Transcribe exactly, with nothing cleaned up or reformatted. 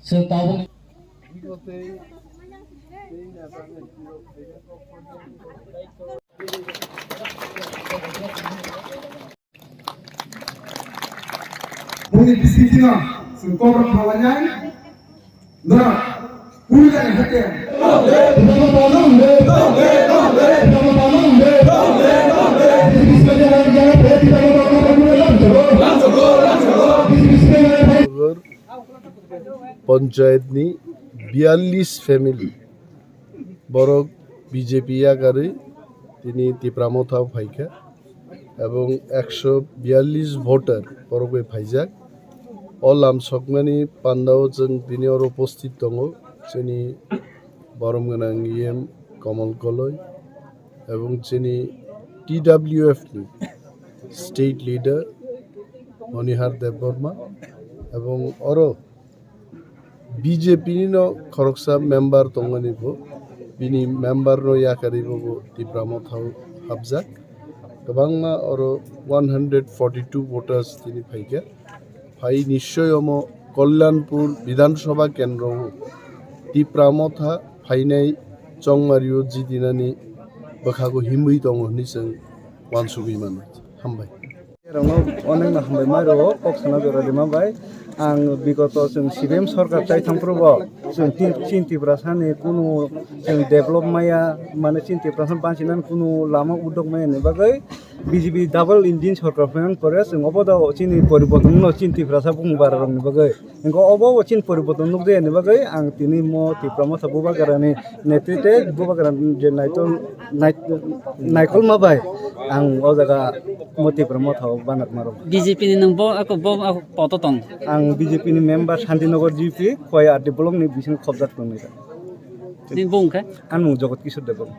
Chwng tabukni Boni bisingtwi no chwng kokrok thanglainai. Norok puri jani hake. Panchayat ni biyallis family borok B J P yakarwi tini Tipra Motha o phaikha, ebong ekso biyallis voter borok bai phaijak. O lam sokmani pandao chwng tini oro upasthit tongo chini borom gwnang E M Kamal Koloi ebong chini T W F ni state leader Monihar Debbarma ebong oro B J P ni no khoroksa member tongmani bo, bini member no yakarwi bo bo Tipra Motha o hapjak. Kwbangma oro one hundred forty two voters tini phaikha. Phai nischoi omo Kalyanpur Bidhan Sabha kendro o Tipra Motha phainai chongmari o jidinani bwkhago himwi tongo hwnwi chwng uansugwi mano. Hambai. Rokno onek no hambai mai rwo kok sana jora rima bai. Ang bigoto chwng C P M sorkar chai thangphuru bo chwng tin, chin Tiprasa ni kunu chwng develop maya, mane chin Tiprasa ni banchina kunu lama udok maya ni bagwi B J P double engine sorkar phaiman pore chwng obo da chini poriborton no chin Tiprasa bumung bara rok ni bagwi. Hingke obo bo chini poriborton nukjakya ni bagwi ang tini mo Tipra Motha Bubagrani netrite Bubagrani je naitol nait-, naikolma bai ang o jaga mo Tipra Motha o banatma rok. B J P ni nwng bo ako bo ako poto tong. Ang B J P ni member Shantinagar G P Khowai R D block ni bising khobjak tongwi. Ni bung khe? Ang nwng Jogot Kishore Debbarma.